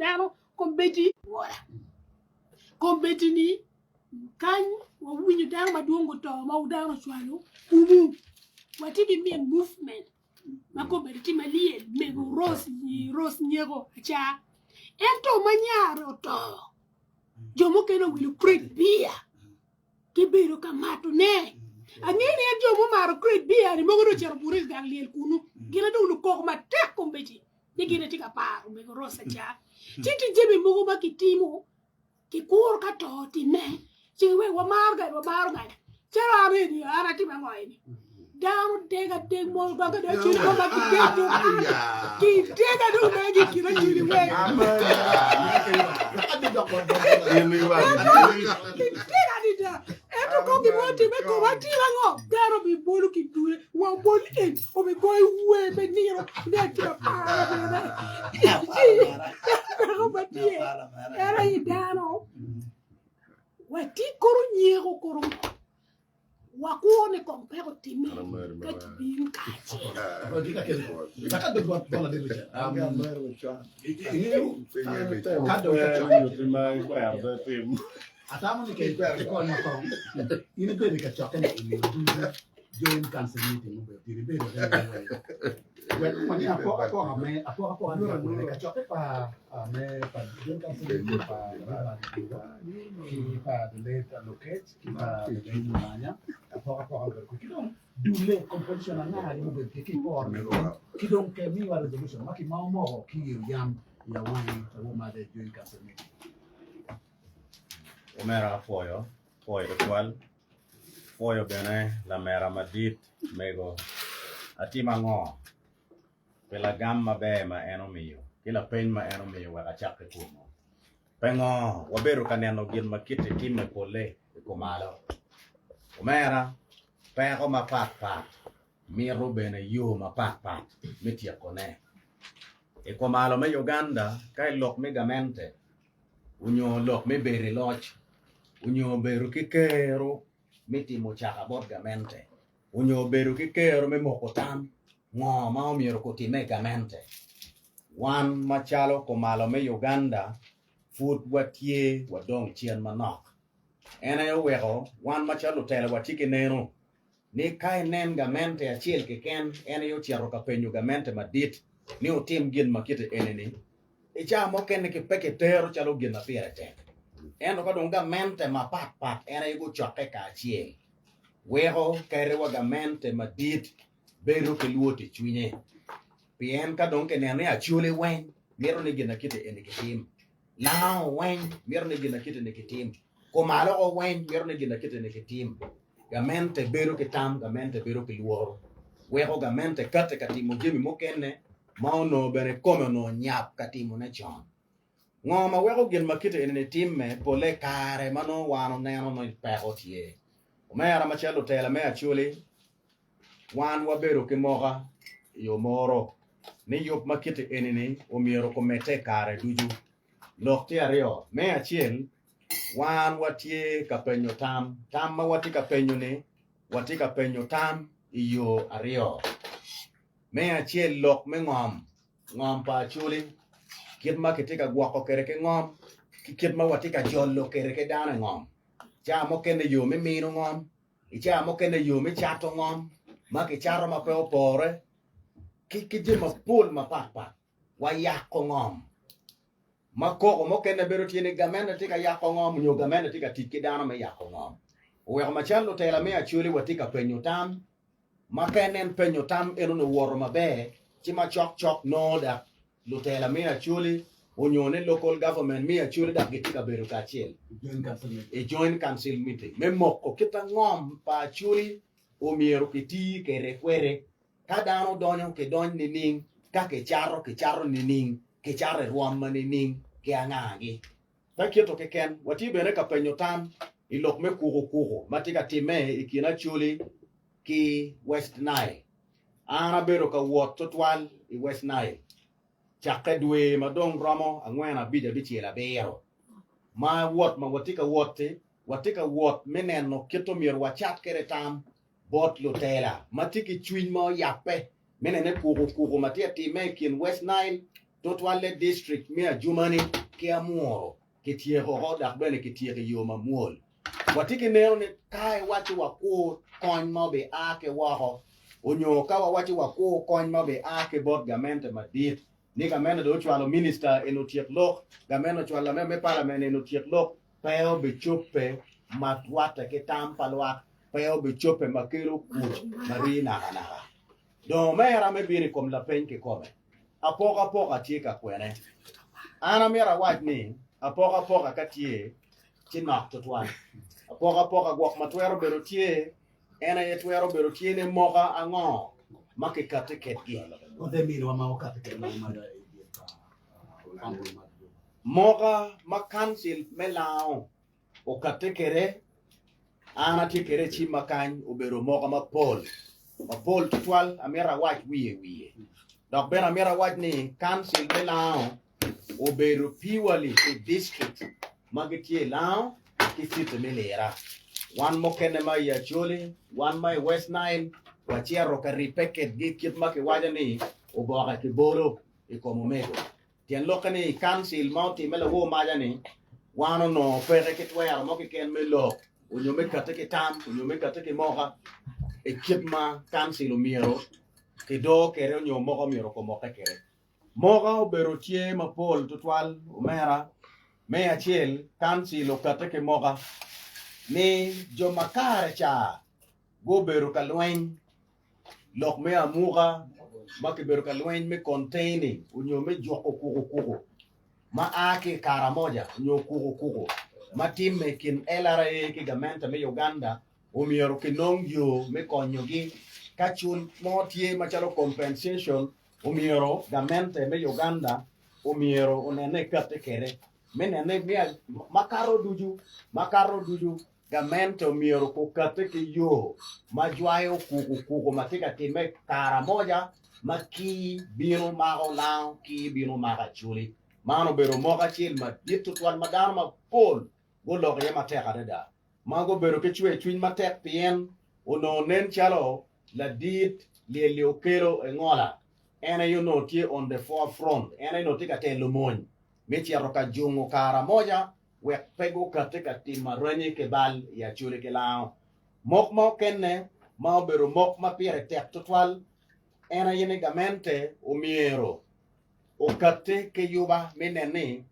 dano kombeddi wora kombeddi ni kany wawinyo dano madwong guto ma dano ocwalo kumu watye ki min movement ma kombeddi tye malyel mego Rose Rose Nyeko aca ento ma nyare oto jo mukene owilo crate beer gibedo ka matone. Angeyo ni en jo mumato crate beer-ni mogo dong ocito obuto i gang lyel kunu. Gin aye dong lukoko matek kombeddi ni gin gitye ka paro omego Rosa ca. Ci tye jami mogo ma kitimo kikuro ka to otimme ci giweko wamaro gani wamaro gani. Calo an eni an atimo ango eni? Dano dega deg mo ba ka dong acwali mo ma kideg dong an kidega dong ma gi kine acwali weng. Kidega adada ento ko gin mo otimme i koma atim ango? Dano obibolo ki dule wa obol en obigoyo wer me nino ni atye ka paro bene ci peko ma tye en aye dano watye koro nyeko koro Wakwo ni kong peko otimme ka kibino kacel. Atamo ni kikonyo kong in ibedo i kacokke ni join council meeting obedo tye ibedo wek ni apokapoka me apokapoka me kacokke pa me pa join council meeting pa ki pa the late Lokech ki pa the late Olanya apokapoka obedo kwe ki dong dulle composition anga gi obedo tye ki iporo ki dong ke miwa resolution ma ki ma omoko ki yam ya wangi awo ma the join council meeting. Omera apwoyo, apwoyo tutwal. Apwoyo bene lamera madit mego atim ango pi lagam maber ma en omiyo ki lapeny ma en omiyo wek acak ki kunu. Pingo wabedo ka neno gin ma kiti timme polle i kumalo? Omera, peko mapat pat mito bene yo mapat pat me tyekone. I kumalo me Uganda ka i lok me gamente onyo lok me bedo i loc onyo bedo ki kero me timo caka bot gamente onyo bedo ki kero me moko tam ngo ma omyero kutime i gamente. Wan macalo kumalo me Uganda pud watye wadong cen manok. En aye oweko wan macalo lutela watye ki neno ni ka inen gamente acel keken en aye ocito ka penyo gamente madit ni otim gin ma kite eni-ni, i cawa mukene ki pe kitero calo gin ma pire tek. Ento ka dong gamente mapat pat en aye gucokke kacel, weko kadi wa gamente madit bedo ki lwot i cwinye. Pien ka dong kineno ni Acholi weng mito ni gin ma kite eni kitim, Lango weng mito ni gin ma kite ni kitim, Kumaloko weng mito ni gin ma kite ni kitim, gamente bedo ki tam, gamente bedo ki lworo, weko gamente kati ka timo jami mukene ma onongo bene kome onongo nyap ka timone con. Ngo ma weko gin ma kite eni-ni timme? Polle kare ma nongo wan oneno ni peko tye. Omera macalo lutela me Acholi, wan wabedo ki moka i omoro ni yub ma kite eni-ni omyero kumedde kare ducu. Lok tye aryo. Me acel, wan watye ka penyo tam. Tam ma watye ka penyo-ni, watye ka penyo tam i yo aryo. Me acel, lok me ngom, ngom pa Acholi, kit ma kitye ka gwoko kwede ki ngom, ki kit ma watye ka jolo kwede ki dano i ngom. Ca mukene yo me mino ngom, i ca mukene yo me cato ngom ma kicato ma pe opore, ki ki jami mapol mapatpat. Wayako ngom. Ma koko mukene bedo tye ni gamente tye ka yako ngom nyo gamente tye ka tic ki dano me yako ngom. Oweko macalo lutela me Acholi watye ka penyo tam ma ka inen penyo tam enoni owoto maber ci ma cok cok nongo dak lutela me Acholi onyo ni local government me Acholi dak gitye ka bedo kacel i joint council meeting me moko kit angom pa Acholi omyero kiti kede kwede Ka dano donyo, kidony nining? Ka kicato, kicato nining? Kicato i rwom ma nining? Ki angagi? Pe kito keken, watye bene ka penyo tam i lok me kuku kuku ma tye ka timme i kin Acholi ki West Nile. An abedo ka wot tutwal i West Nile cakke dwe ma dong romo angwen, abic, abicel, abiro. Ma wot ma watye ka wot-ti, watye ka wot me neno kit omyero wacat kwede tam bot lutela ma tye ki cwiny ma oyabbe me nene kuku kuku ma tye ka timme i kin West Nile. Tutwalle district me Adjumani ki Amuru kityeko oko dok bene kityeko i yo mamwol. Watye ki neno ni ka iwacci wakur kony ma obi a ki woko onyo ka wawacci wakur kony ma obi a ki bot gamente madit ni gamente dong ocwalo minista eni otyek lok, gamente ocwalo lamemba me palament eni otyek lok, pe obicobbe ma rwatte ki tam pa lwak, pe obicobbe ma kelo kuc ma rii nakanaka. Dong omera me bino i kom lapeny kikome, apokapoka tye ka kwene? An amito awac ni apokapoka ka tye ci nok tutwal. Apokapoka gwok ma twero bedo tye en aye twero bedo tye ni moka ango ma kikati kedgi. Moka ma kancil me Lango okatte kwede, an atye kwede i cimma kany, obedo moka mapol, mapol tutwal, amito awac wiye wiye. Dok bene amito awac ni kancil me Lango obedo purely pi district ma gitye i Lango ki city me Lira. Wan mukene ma i Acholi, wan ma i West Nile, wacito ka ribbe kedgi kit ma kiwaco ni oboke kibolo i kom omego. Tyen lokke ni i kancil ma otimme lawor maca-ni, wan onongo peke ki twero mo keken me lok onyo me kati ki tam onyo me kati ki moka i kit ma kancil omyero kidor kwede onyo moka omyero komokke kwede. Moka obedo tye mapol tutwal omera. Me acel, kancil okati ki moka ni jo ma kare ca gubedo ka lweny lok me amuka ma kibedo ka lweny me containing onyo me juko kukukuku ma a ki i Karamoja onyo kukukuku ma timme i kin LRA ki gamente me Uganda omyero kinong yo me konyogi ka cul mo tye macalo compensation omyero gamente me Uganda omyero onene ekati kwede me nene makato ducu makato ducu Gamente omyero gukati ki yo ma jwayo kukukuku ma tye ka timme i Karamoja ma kii bino mako lango kii bino mako Acholi. Man obedo moko acel madit tutwal ma dano mapol guloko iye matek adada ma gubedo ki cwercwiny matek pien onongo nen calo ladit lyel-li okelo engola en aye onongo tye on the forefront en aye onongo tye ka telo mony me cito ka jungo Karamoja wek pe gukati ka timo aranyi ki bal i Acholi ki Lango. Mok ma okene ma obedo mok ma pire tek tutwal en aye ni gamente omyero okati ki yuba me neno ni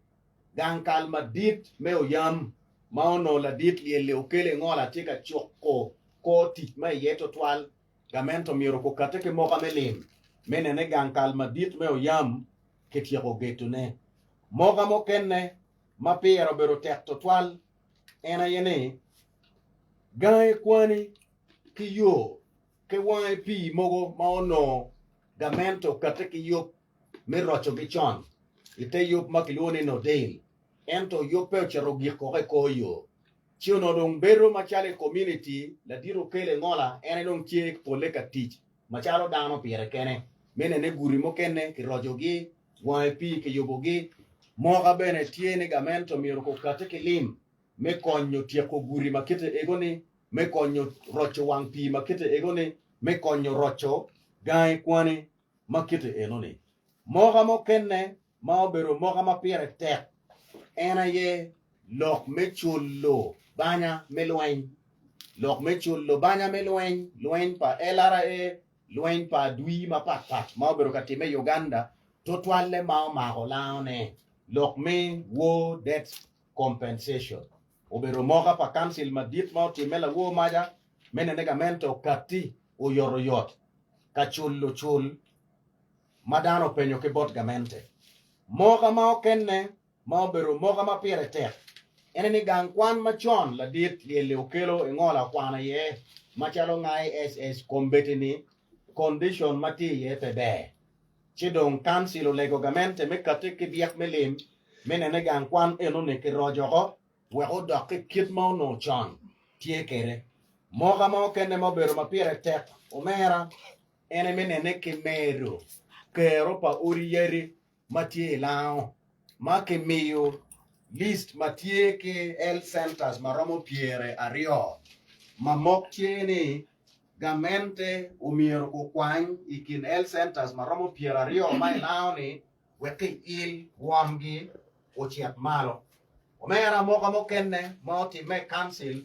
gang kal madit me oyam ma onongo ladit lyel-li okelo ingola tye ka cuko kor tic ma iye tutwal. Gamente omyero okati ki moka me lim me neno ni gang kal madit me oyam kityeko gedone. Moka mukene ma pire obedo tek tutwal en aye ni, gangi kwani ki yo ki wangi pii mogo ma onongo gamente okati ki yub me rocogi con i te yub ma kilwongo ni Nodale ento yubbe ocito ogik woko i kor yo ci onongo dong bedo macalo i komuniti ladit Okello Engola en aye dong tye polle ka tic macalo dano pire kene me nene gudi mukene kirocogi Wange pii kiyubogi. Moka bene tye ni gamente omyero gukati ki lim me konyo tyeko gudi ma kite ego-ni, me konyo roco wang pii ma kite ego-ni, me konyo roco gangi kwani ma kite eno-ni. Moka mukene ma obedo moka ma pire tek en aye lok me culo banya me lweny. Lok me culo banya me lweny, lweny pa LRA, Lweny pa adwi mapat pat ma obedo ka timme i Uganda tutwalle ma omako langone lok me War Debt Compensation obedo moka pa kancil madit ma otimme lawor maca me nene gamente okatti oyotoyot ka culo cul ma dano openyo ki bot gamente. Moka ma okene Ma obedo moka ma pire tek ene ni gang kwan macon ladit lyelli okelo ingola okwano iye macalo ngai SS kombeddi ni condition ma tye iye pe ber ci dong council olego gamente me kati ki byek me lim me nene gang kwan eno ni ki roco oko wek odok ki kit ma onongo con tye kede. Moka ma okene ma obedo ma pire tek omera ene me nene ki medo kero pa odi yadi ma tye i Lango ma kimiyo list ma tye ki health centers ma romo pyere aryo ma mok tye ni gamente omyero gukwany i kin health centers ma romo pyeraryo ma i Lango ni. wek kiil rwomgi ocit malo. Omera moka mukene ma otimme i kancil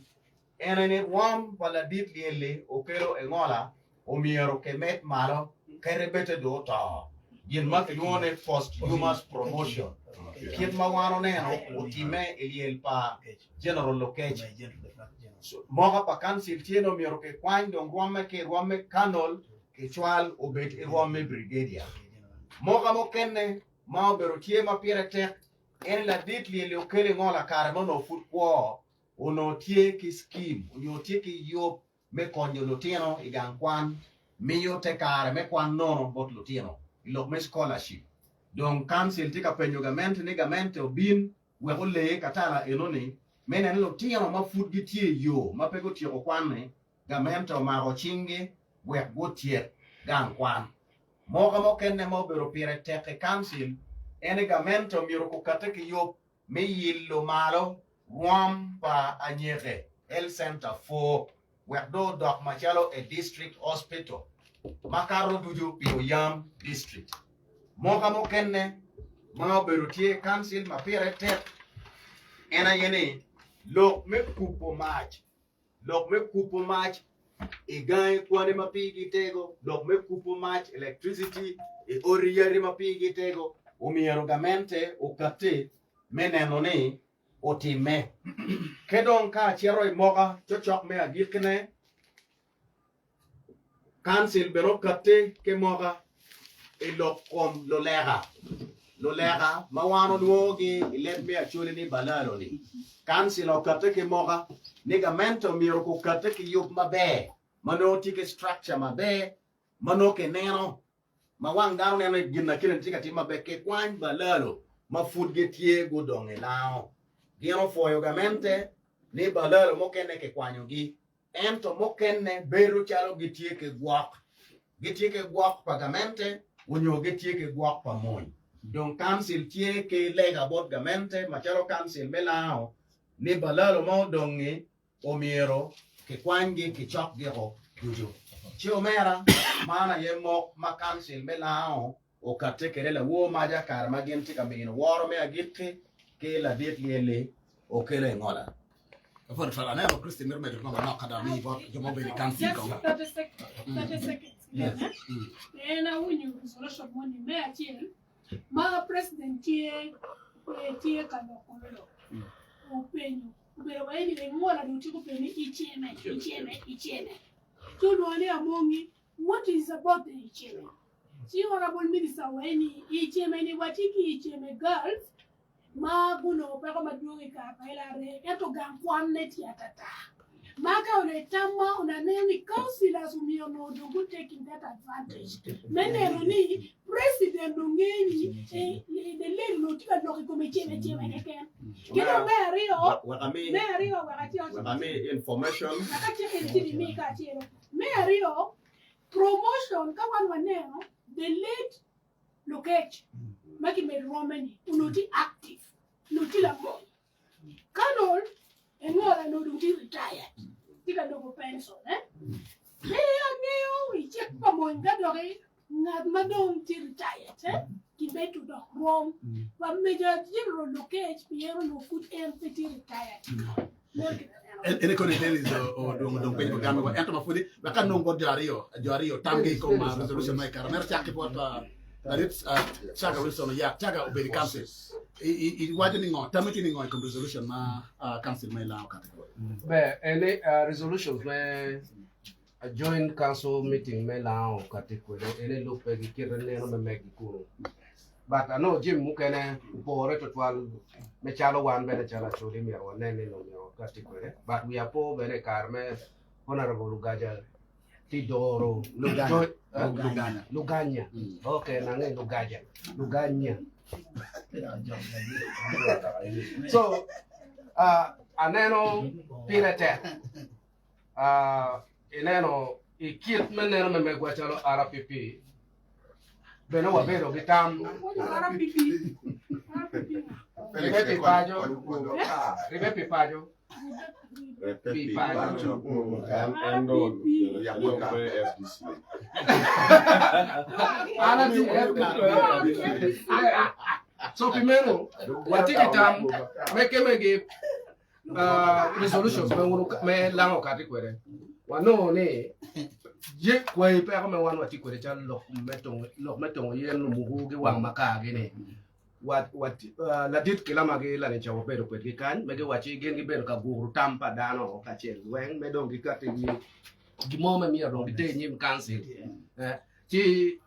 en aye ni rwom pa ladit lyel-li okelo engola omyero kimed malo kadi bed dong oto, gin ma kilwongo ni posthumous promotion kit ma wan oneno otimme i lyel pa General Lokech. Moka pa kancil tye ni omyero kikwany dong rwomme ki i rwom me Colonel kicwal obed i rwom me Brigadier. Moka mukene ma obedo tye ma pire tek en ni ladit lyel-li okelo engola kare ma onongo pud kwo onongo tye ki scheme onyo tye ki yub me konyo lutino i gang kwan, miyo te kare me kwan nono bot lutino i lok me scholarship. Dong council tye ka penyo gamente ni gamente obin wek olee katala enoni me neno ni lutino ma pud gitye i yo ma pe gutyeko kwan-ni gamente omako cinggi wek gutyek gang kwan. Moka mukene ma obedo pire tek i council en ni gamente omyero kukate ki yub me yilo malo rwom pa anyeke Health Center 4 wek dong odok macalo a district hospital makato ducu pi Oyam District. Moka mukene ma obedo tye i council ma pire tek en aye ni lok me kubo mac, lok me kubo mac i gangi kwani ma pigi tego, lok me kubo mac, electricity, i odi yadi ma pigi tego, omyero gamente okatti me neno ni otimme. Ki dong ka acito i moka cocok me agikkine, kancil bene okatti ki moka i lok kom luleka, luleka ma wan olwongogi i leb me Acholi ni balalo-ni. Kancil okatti ki moka ni gamente omyero gukatti ki yub maber ma nongo tye ki structure maber ma nongo kineno ma wang dano neno ni gin akene tye ka tim maber kikwany balalo ma pud gitye gudong i lango. Gin opwoyo gamente ni balalo mukene kikwanyogi ento mukene bedo calo gitye ki gwok. Gitye ki gwok pa gamente onyo gitye ki gwok pa mony. Dong kancil tye ki lega bot gamente macalo kancil me lango ni balalo ma odong-ngi omyero kikwanygi kicokgiko ducu. Ci omera, man aye mok ma kancil me Lango okatte kwede lawor maca kare ma gin tye ka mino woro me agikki ki ladit lyel-li okelo i ngola. Apwoyo twal. Aneno Christy mito medo gin mo manok ka dok amiyi bot jo ma obedo i kancil Just kong. 30 30 seconds. Yes. En awinyo resolution moni me acel ma president tye tye ka loko lok openyo Obedo wa ni engola dong tye penyo ni iceme, iceme, iceme. Ci olwongo ni Amongi, what is about the iceme? Ci honorable minister owaco ni iceme ni watye ki iceme girls ma gunongo peko madwong i kare pa LRA ento gang kwan ne tye atata. Ma ka onongo i tam ma onongo aneno ni councillors omyero onongo dong gu taking that advantage me neno ni president onge ni the lady onongo tye ka lok i kome ceme ceme keken. Ki dong me aryo, Wek ami me aryo wek acel wek ami information. Wek acek en ci imi kacelo. Me aryo, promotion ka wan waneno the late Lokech ma kimedo rwomme ni onongo tye active, onongo tye lamony. Colonel Engola onongo dong tye retired, tye ka nongo pension eh. Pe angeyo i cik pa mony ka doki ngat ma dong tye retired eh, kimedo dok rwom pa Major General Lokech pien onongo pud en pe tye retired. Meno kit aneno. En en koni Dennis odwongo dong piny ogame wa ento ma pudi wek anong bot jo aryo jo aryo tamgi i kom ah, resolution ma i kare mere cak ki bot ah, ladit ah, Chaga Wilson Oyak Chaga obedo i council I iwaco ni ngo tammi tye ni ngo i kom resolution ma ah, council ma ilango kati Ber, eni uh, resolutions me a joint council meeting me lango kati kwede eni lubbe ki kite neno me megi kunu. But anongo jami mukene opore tutwal me calo wan bene calo Acholi myero wanen ni nongo myero wakati kwede. But wiya po bene i kare me Honorable Lugaja ti doro Luganya. Jo- eh? Luganya. Luganya. Okay, nange Lugaja. Luganya. So, uh, aneno pire tek. Uh, ineno i kit me neno me megwa calo RPP bene wabedo ki tam RPP. RPP. ribe pi paco ribe pi paco pi paco En en dong pe FDC. An atye So pi meno watye ki tam me keme gi resolutions me wunu me lango kati kwede. Wanongo ni ye kwayi peko me wan watye kwede calo lok me tongo lok me tongo yen lumuku gi wang makar gi ni wa wa ladit kilama gi lanica wabedo kwedgi kany me giwacci gin gibedo ka guru tam pa dano kacel weng me dong gikati gi gin mo me myero dong giter i nyim council ci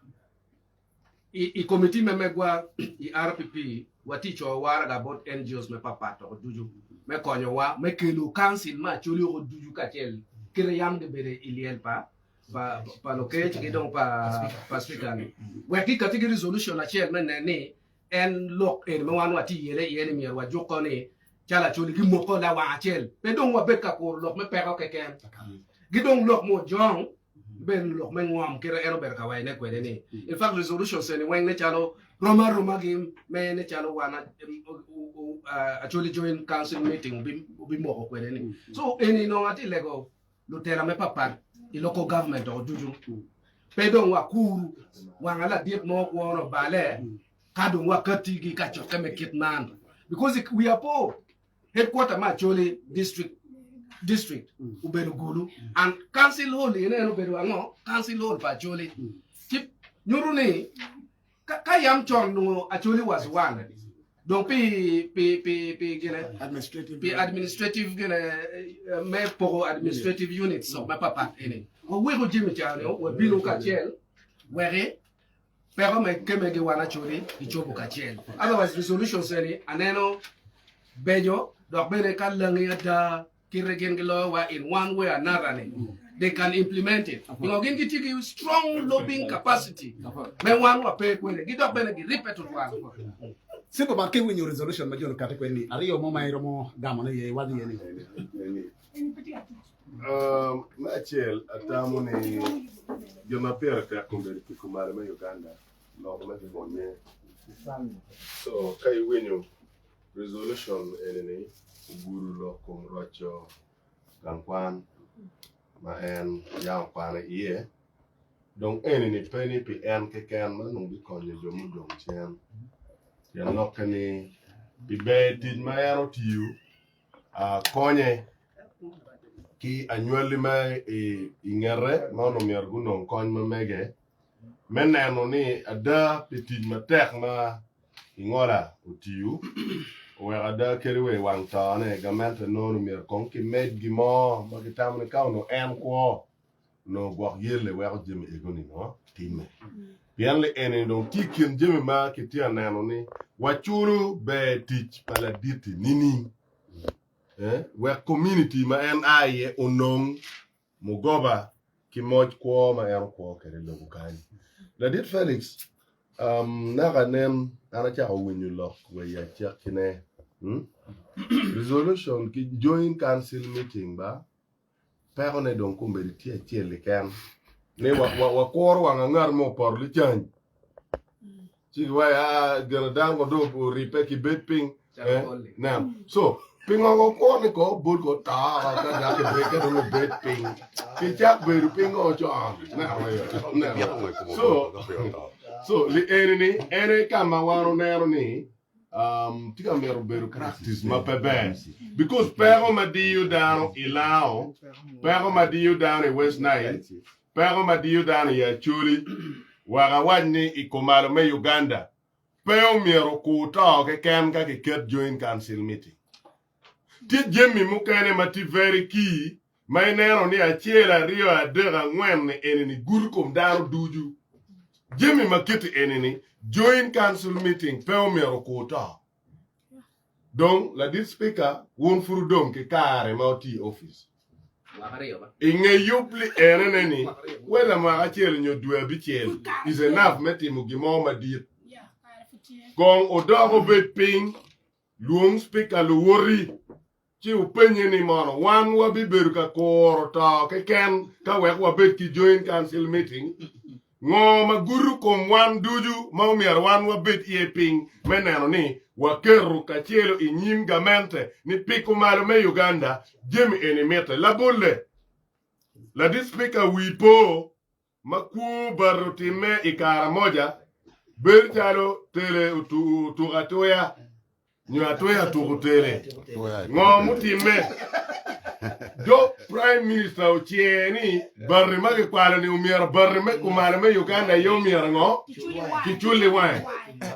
I komiti me megwa i RPP, watye coyo waraga bot NGOs me patpat oko ducu me konyowa me kelo council me Acholi oko ducu kacel kite yam gibedo i lyel pa pa Lokech ki dong pa Speaker ni wek gikati ki resolution acel me nen ni en lok eni ma wan watye yele iye ni myero wajuko ni calo Acholi gimoko lawang acel pe dong wabed ka kuro lok me peko keken ki dong lok mujong Bedo lok me ngom kite en obedo ka wayone kwede ni in fact resolutions eni weng ne calo rom aroma gi me ne calo wan Acholi Joint Council meeting obimoko kwede ni so eni nongo atye lego lutela me papat i local government o ducu pe dong wakuru wanga ladit mo kwono obale ka dong wakati gi kacokke me kit man because we are poor. Headquarter me Acholi district district obedo Gulu and council hall ene en obedo ango council hall pa Acholi ci nyuto ni ka, ka yam con nongo Acholi was one dong pi pi pi pi gine Administrative pi administrative gine eh, me poko administrative units me papat eni waweko jami cani wabino kacel weki Peko me keme gi wan Acholi gicobo kacel. Otherwise resolutions eni aneno beco dok bene ka langi ada kite gin giloyo wa in one way or another ni they can implement it. Pingo gin gitye ki strong lobbying capacity me wan wa pe kwede gi dok bene giripe tutwal. Simple man ka iwinyo resolution ma jo ni okati kwede ni aryo mo ma iromo gamo ne iye iwaco iye ni. Me acel, atamo ni gin ma pire tek obedo pi kumalo me Uganda lok me pwonye. So ka iwinyo resolution eni-ni ogudo lok kom roco gang kwan ma en yam okwano iye, dong eni-ni pe ni pi en keken ma nongo bikonyo jo mudong cen. Pien lokke ni pi ber tic ma en otiyo konye ki anywali ma i ngete ma onongo myero gunong kony ma mege me neno ni ada pi tic matek ma Ingola otiyo oweko ada kadi wa i wang tone gamente nongo myero kong kimed gin mo ma kitamo ni ka onongo en kwo onongo gwok yelle weko jami ego-ni nongo timme. Pien li eni dong tye i kin jami ma kitye ka neno ni waculo ber tic pa ladit-ti nining wek komuniti ma en a iye onong mugoba ki moc kwo ma en okwo kwede i lobo kany. Ladit Felix, naka nen an acako winyo lok wa i acakkine, resolution ki joint council meeting ba Pekone dong kombeddi tye acel keken ni wakuro wang angat mo opoto licany ci giwaco aa gin dano ko dong oribbe ki bed piny nen so pingo ko kuro ni ko obol ko to ka dok kibed ka dong obed piny kicak bedo piny ko con so so li eni ni en aye ka ma wan oneno ni Tye ka mito bedo practice ma pe ber because peko ma diyo dano i Lango, peko ma diyo dano i West Nile, peko ma diyo dano i Acholi wek awac ni i kumalo me Uganda pe omyero okur to keken ka kiket joint council meeting. Tye jami mukene ma tye very key ma ineno ni acel, aryo, adek, angwen ni eni ni gudo kom dano ducu. Jami ma kiti eni ni joint council meeting pe omyero okur to. Dong ladit speaker wun pud wudong ki kare ma wutye i office. I nge yub li ene ne ni whether mwaka acel nyo dwe abicel is enough me timo gin mo madit. Kong odok obed piny lwong speaker luwoti Ci wupenye ni, Mono wan wabibedo ka kuro to keken ka wek wabed ki Joint Council Meeting? Ngo ma gudo kom wan ducu ma omyero wan wabed iye piny me neno ni waketo kacelo i nyim gamente ni piko malo me Uganda jami eni mitte? Labolle, Ladit Spika wii po. ma kwo bati otimme i kare moja bedo calo tele otuko atuya nyo atuya otuko tele. Ngo mutimme? Dok Prime Minister ocer ni bati ma kikwalo-ni omyero bati me kumalo me Uganda aye omyero ngo? Kicul i wange.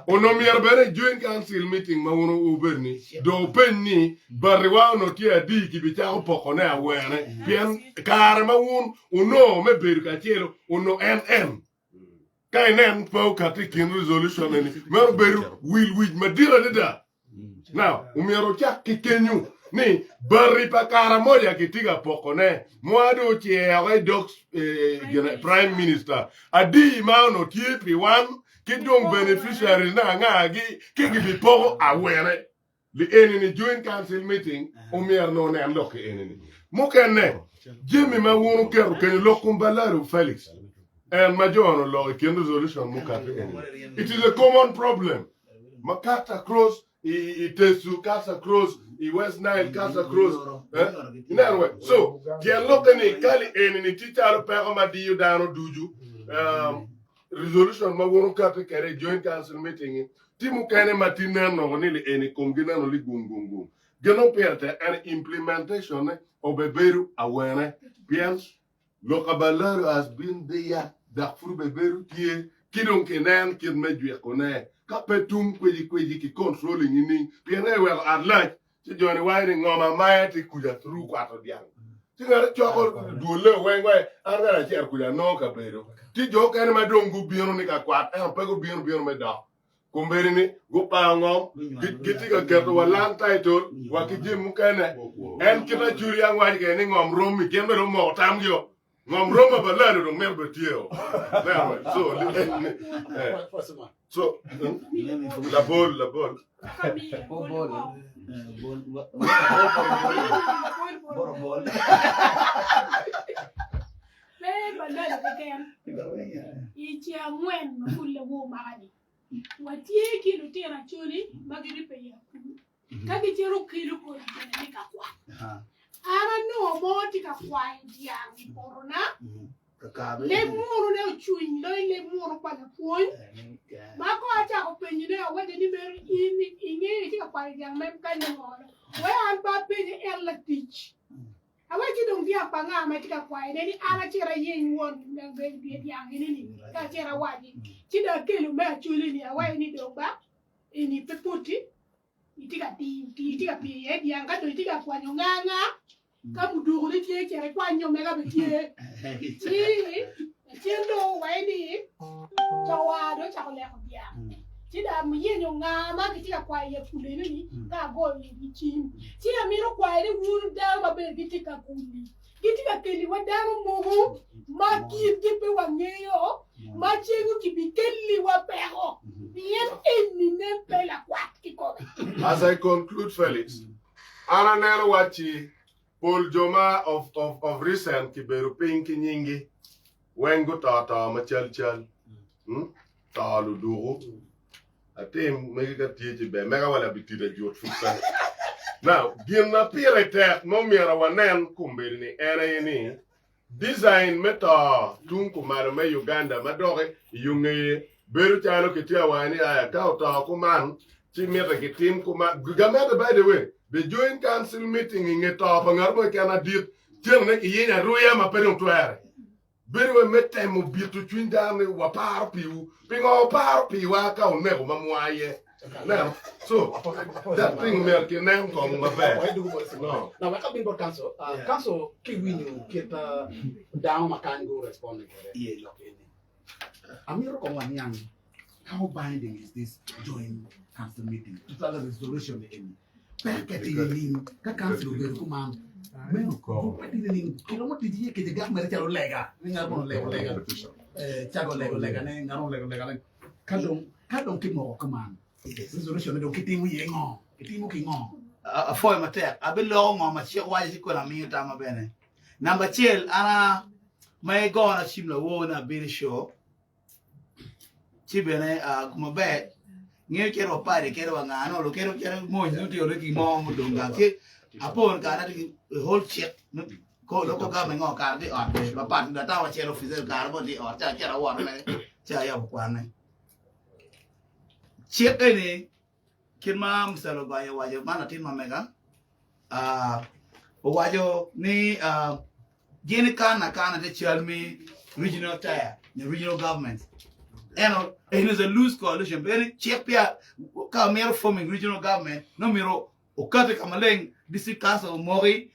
Onongo myero bene i Joint Council meeting ma wun wubedo ni dong wupeny ni batiwa onongo tye adi kibicako pokone awene pien kare ma wun onongo me bedo kacel onongo en en ka inen pe okati i kin resolution eni meno bedo wil wic madit adada. Now omyero wucak ki kenyu ni bati pa Karamoja kitye ka pokone mwa dong ocer woko i dog prime minister adi ma onongo tye pi wan ki dong beneficiaries ne anga-gi ki gibipoko awene. Li eni ni joint council meeting omyero nongo onen lok ki eni ni. Mukene jami ma wun wuketo kenyo lok kom Balalo Felix en ma jo oloko i kin resolution mukati eni ni it is a common problem ma cut across i i Tesu cuts across i West Nile cuts across eh ineno we so tyen lokke ni kali eni ni tye calo peko ma diyo dano ducu um, resolution ma wun wukati kede i joint council meeting Tye mukene ma tye neno ni li eni komgi neno li gung gung gung. Gin dong pire tek en implementation ne obebedo awene pien lok abalalo has been there dok pud obebedo tye ki dong kinen kit me jwiko ne ka pe tung kweci kweci ki controlling nining pien ka iweko at lac ci joni waco ni ngom amaya tye kuca through kwato dyang ci ngat coko dwole weng waci an kara acito kuca anongo kabedo ci jo okene ma dong gubino ni ka kwat ento pe gubino bino me dok kombeddi ni gupango ngom gitye ka keto wa land title wa ki jami mukene en kit acuri ang waco kwede ni ngom romi gin bene omoko tamgi o ngom rom pa balalo dong mito bed tye o so so labol labol Pe balalo keken. I ceng angwen ma pud lawor maka-ni, watye ki lutino Acholi ma giribbe i akulu. Ka gicito kelo kodi bene ni ka kwat. An anongo mo tye ka kwayo dyang i potona, leb munu-ne ocwiny loyo leb munu pa lapwony. Ma kong acako penyone, awaco ni meno in ingeyo itye ka kwayo dyang mem kany me ngolo? Wek an pe apenye en latic. Awacci dong dyang pa nga ma itye ka kwayone ni an acit ayeny won dyang eni-ni ka acit awaci. Ci dong akelo me Acholi-ni awaco ni dong ba eni pe poti itye ka tiyo itye ka piyo iye dyang ka dong itye ka kwanyo nga nga ka mudukuni tye cit ikwany nyo mega bene tye ci lacen dong owaco ni cowar dong ocako leko dyang ci dong ayenyo nga ma kitye ka kwayo iye kul eno-ni ka agoyo itgi cim ci amito kwayo ni wun dano ma bene gitye ka kuli Gitye ka keliwa dano mogo ma kitgi pe wangeyo, ma cego kibikeliwa peko, pien eni nen pe lakwat kikome. As I conclude Felix, an aneno wacci pol jo ma of, of, of recent kibedo piny ki nyinggi weng guto to macal cal. Hmm? To luduku. Atim megi ka tye ci ber mega wa labitida jut pud pe. Now, gin ma pire tek ma omyero wanen kombeddi ni en aye ni design me to tung kumalo me Uganda ma doki i yo ngeye bedo calo kitye awaco ni aya ka oto kuman ci mitte kitim kuman. Gamente by the way, the joint council meeting i nge to pa ngat mo keken adit tyene kiyenyo aruya ma pe dong twere. Bedo wai me temo bito cwiny dano ni waparo piwu. Pingo wuparo piwa ka wuneko ma mwa aye? Neno? So, that thing myero kinen kong maber. No. Now, wek abin bot council. Uh, yeah. Council ki winyo kit uh, dano ma kany go respond kwede. Yeah. Lok eni. Amito kong waniang how binding is this joint council meeting? Tutwal resolution eni. Peke tye nining ka kancil obedo kuman? Meno pe tye nining? Kiromo tic iye kece gak mere calo lega ni ngat mono olego lega cago olego legane ngat mono olego legane ka dong ka dong kimoko kuman resolution ne dong kitimo iye ngo? Kitimo ki ngo? Apwoyo matek. Abiloko ngo ma cik waco ci koni amiyo tamma bene. Namba acel an a ma igona cim lawor ni abino i show ci bene gum maber ngeyo cito wa padi kede wa nga nongo kede cito mony nongo tye ki mo mudong gang ci apon kare atye ki whole cik. Ko local government ngo kare tye i ot mapat ata wacito office kare mo tye i ot ci acito awoto mere ci ayabo kwane. Cik eni kit ma Mr. Lubayo owaco man latin ma mega ah, owaco ni ah, gin ikano akana te cal mi regional tier nyo regional government eno it is a loose coalition pien cik peya ka mito forming regional government nongo myero okati ka maleng district council omoki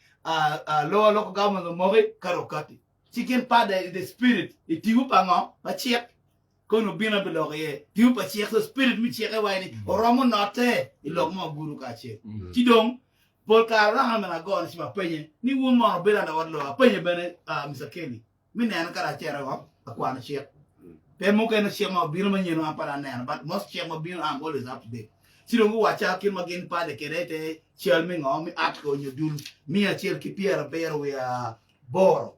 lower local government omoki kadi okati ci gin pade the spirit i tipo pa ngo pa cik kono obino biloko iye tipo pa cik so spirit me cike waci ni oromo note i lok mo gudo kacel ci dong pol kare ranga mene agone ci apenye ni wun mono obedo under what law apenye bene Mr. Kelly mi neno ka acito woko akwano cik pe mukene cik ma obino manyen an pe aneno but most cik ma bino I'm always up to date ci dong guwacca kit ma gin pale kwede te cal me ngo me article nyo dul 178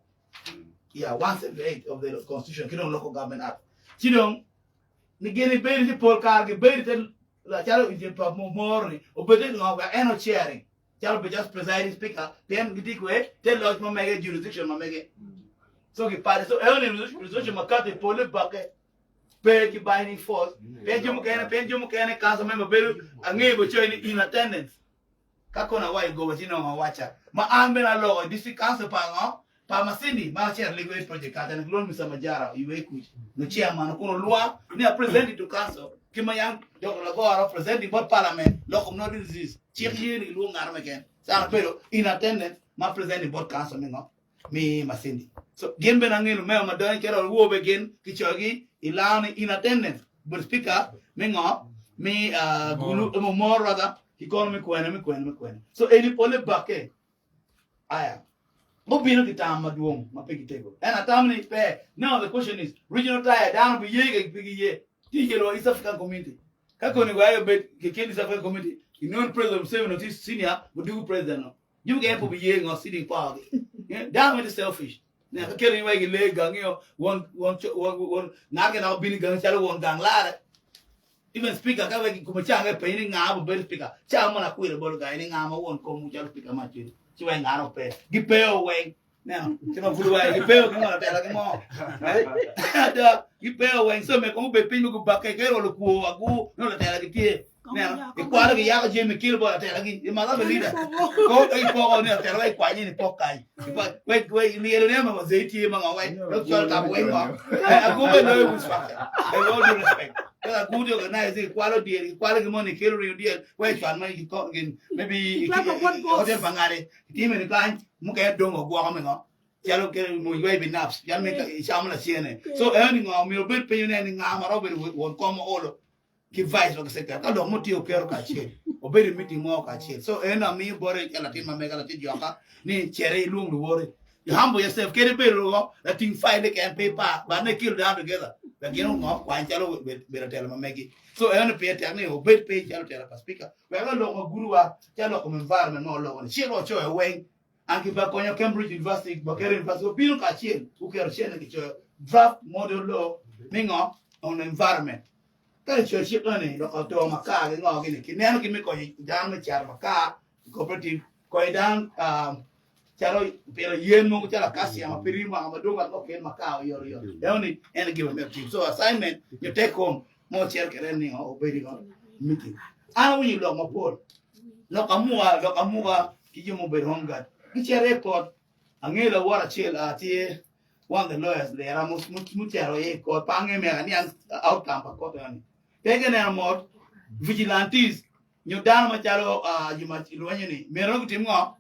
yeah 178 of the constitution ki dong local government act ci dong ni gin ibedo ci pol kare gibedo te calo pa moro ni obedo ngo wek en ocering calo be just presiding speaker pien gitye kwe te loc ma mege jurisdiction ma mege so gipade so eno ni resolution ma kato i pole bakke pe ki binding force pien jo mukene pien jo mukene council member bedo angeyo bo coyo ni in attendance ka kono awaco goba ci nongo awaca ma an bene aloko i district council pa ngo pa Masindi ma acito Legal Aid Project kata ni gilwongo Mr. Majara i kuc no chairman kun olwa ni a presenting to council ki ma yang Dr. Lagoro presenting bot parliament loko no disease cik ye ni gilwongo ngato meken sana bedo in attendance ma presenting bot council mi ngo mi Masindi so gin bene angelo memo ma donyo cito wobe gin kicoyogi i lao ni in attendance but speaker mi ngo mi uh, gulu moro rather kikono mi kwene mi kwene mi kwene so eni pole bakke Aya, gubino ki tam madwong ma pe gitego. En atam ni pe. Now the question is, regional tier dano biye ka pe giye. Tye yelo East African Community. Ka koni wa obed keken East African Community, inongo President Museveni tye senior mudugu president no. Jo mukene pe biye ngo sitting power gi. Dano ma tye selfish. Ne ka keto ni wa gile gangi o won won won won ngat ke dok obino gangi calo won gang lare. Even speaker ka wek kuma cange penyo ni nga bo bedo speaker ca mo na kwilo bolo gai ni nga ma won kom calo speaker ma cwiny ci weng ngano pe gipeo weng neno ci ma pud wai gipeo ki ngolo tela ki mo ada gipeo weng so me kom obed piny ma gubakke ke rolo kwo agu no latela gitye neno ikwalo giyako jami kilo bolo atela gi i mother leader ko ipoko ni atela wa ikwanye ni pok kai we we lielo ne ma wazee tye ma ngo we dok col ka we ngo agu be loyo wiswake with all due respect ka agu ti organize ikwalo diel ikwalo gi moni kelo ringo diel we cwan ma gin maybe hotel pangare itime ni kany mukene dong ogwoko me ngo calo ke mo ywe bi naps calo me icamo lacene so en ni ngo myero obed piny ne ni nga ma romo bedo won kom olo ki vice wa ki secretary ka lok mo tye oketo kacel obedo i meeting mo kacel so en amiyo bote ca latin ma mega latin joka ni cere ilwong luwote you humble yourself kede bedo go lating file keken pe ipar but ne kill down together wek gin ongo kwany calo bedo telo ma megi so en pire tek ni obed piny calo telo pa speaker wek lok ma gudowa calo lok kom environment ma oloko ni cik ocoyo weng An ki ba konyo Cambridge University, Makerere University obino kacel guketo cene kicoyo draft model law me ngo on environment. Ka kicoyo cik eni lok oto makar ki ngo gini kineno ki me konyo dano me cato makar i cooperative konyo dano um, calo pito yen mogo calo acacia ma pe rii mwaka madwong but okel makar oyot oyot. Eno ni en gima myero otim. So assignment nyo take home mo ocito kwede ni obedo i meeting. An awinyo lok mapol lok amuka lok amuka ki jo mubedo home guard gicito i court. Angeyo lawot acel a tye one of the lawyers lera mucito i court pe angeyo mera aniang outcome pa court eno ni pe gineno mot vigilantes nyo dano macalo jo ma lwenyo ni myero gutim ngo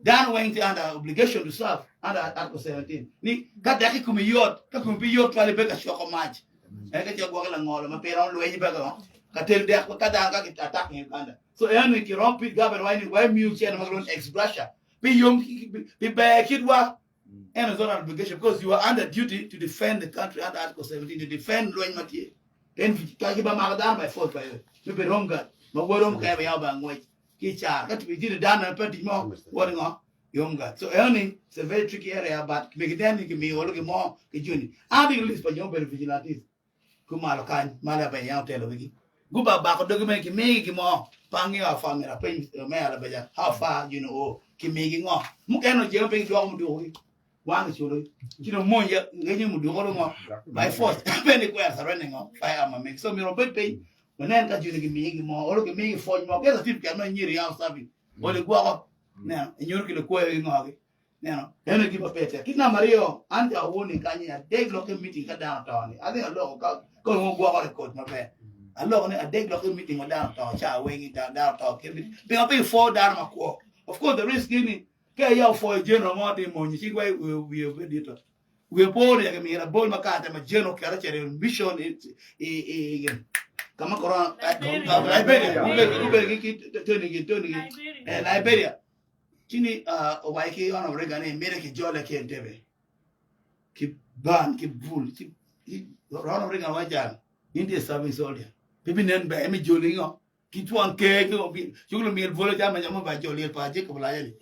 dano weng tye under obligation to serve under article 17 ni ka dek i komi yot ka komi pe yot twal ibedo ka coko mac en ka ce gwoki langolo ma pe romo lweny ibedo ka tel dek ka dano ka ki attack in Uganda so en ni kirom pit government wai ni wai miyo cene ma kilwongo ni ex gratia pi yom pi ber kitwa en is not an obligation because you are under duty to defend the country under article 17 to defend lweny ma tye en ka ki ba mako dano by force by me bedo home guard ma welo mukene be yao ba ngwec ki car ka tibi dano na pe tic mo wot ngo i home guard so eno ni it's a very tricky area but me giden ni kimiyo wolo gimo ki joni an atye ki list pa jo mubedo vigilantes kumalo kany ma labe yam otelo wigi guba bako dogi mere kimigi gimo. Pe angeyo how far myero apeny me Alabeja how far you know oh kimigi ngo mukene ojemo pe gidwoko muduku gi wan kiculo ci dong mony ya ngenyo muduku dong ngo by force pe ni kwero surrender ngo firearm ma megi so myero wabed piny wanen ka joni gimiyi gin mo olo gimiyi pwony mo ke certificate ma inyeri out service olo igwoko neno inyuto ki lukwoyo ki ngo gi neno eno gima pe tek ki namba aryo an ja awoni kany ni adek lok ki meeting ka dano oto ni adhi aloko ka ka onongo gwoko record maber aloko ni adek lok ki meeting ma dano oto ca weng dano oto ki meeting pingo pe ipwo dano makwo of course the risk gini ka iya opwoyo general mo ti monyi ci gwa wiye obed dito wiye po ni nyaka imiyo labol ma kare ma general oketo ocito i mission i i i kama corona Liberia gubedo ki Tony gi Tony gi Liberia Ci ni owaco ki Honorable Reagan ni mite ki jole ki Entebbe ki ban ki bul ci Honorable Reagan owaco jal in tye serving soldier pe binen ber me joli ngo ki twon ker ki cuk lumyel bwolo calo ma jo ba joli pa Jacob Olanya ni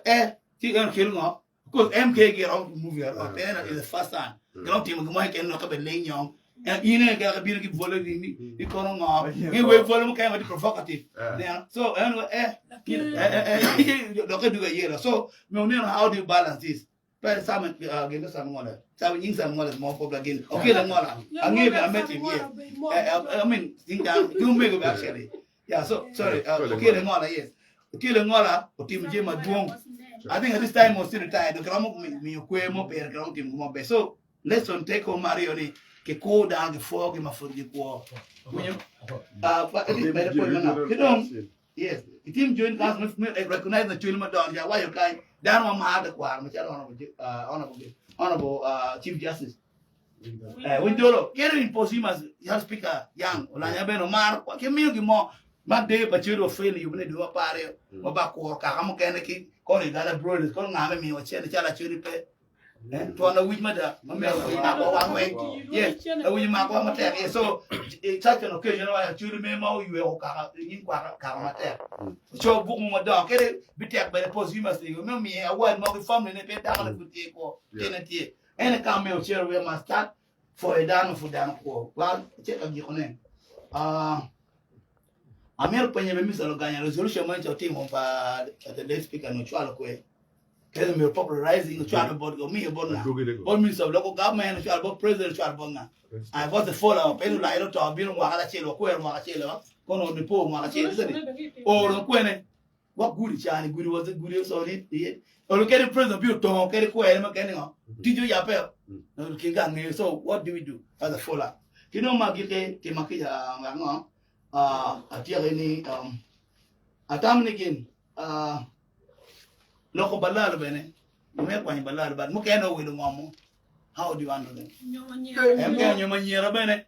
eh ci en okel ngo Because MK get out movie at all. Then is the first time. Gino timo gimo ken no ka be ling nyong. En in e ka bino ki volo ni ni ni kono ngo. Ni we volo mo ken provocative. Yeah. So en eh eh do ke duga yelo. So me oneno how do you balance this? Pero sama gendo sama ngola. Sama nying sama ngola mo ko blagin. Okay la ngola. Angi be I met him yes. I mean think that do me go actually. Yeah, so sorry. Okele Ngola, yes. Okele Ngola, otimo jami madwong. I think at this time was still retired. Kiromo miyo kwer mo pire, kiromo timo gimo maber. So lesson take home aryo ni kikur dano gipwogi ma pud gikwo. Winyo? Ah, pa edi mere pwony manok. Ki dong, yes, itim join class me me recognize na chwil madongo. Ja wayo kany dano ma mar tekwaro macalo honorable honorable honorable chief justice. Eh, Winjoro, kero in posthumous yar speaker yang olanya bene omar kwa ki miyo gin mo ma deyo pa cweri ofel yubu ne dwe mapar ma ba kuro kaka mukene ki kono Uganda Broilers kono nga me miyo cene calo acweri pe eh, twon awic mada ma miyo awic mako wa weng yes awic mako wa matek yes so it's such an occasion wa acweri me ma oyweko kaka nyim kwaka kaka matek co buk mo madongo kede bitek bene posthumous me miye award mo ki family ne pe dako ne pud tye kwo tine tye En ka me ocero we must start for a dano for dano kwo. Well, ce ka giko ne. Uh, amiro penye be Mr. Luganya resolution mo ncho timo pa the late speaker no chwalo kwe. Kede mi popularizing chwalo bot go mi bot na. Bot minister of local government chwalo bot president chwalo bot na. I was the follow up eno la ero to bino mwaka acel wakwero mwaka acel kono ni po mwaka acel. Oro kwene Gwok gudi cani gudi was gudi so ni iye. Olo kede president bi otongo kede kwere ma kene ngo. Tij oyabe o. No kin ka ngeyo so what do we do as a follow up. Kino ma gike tima ki ja ngo atyeke ni atam ni gin loko balalo bene me kwanyo balalo but mukene owilo ngomo How do you handle them? Em nyo manyera bene.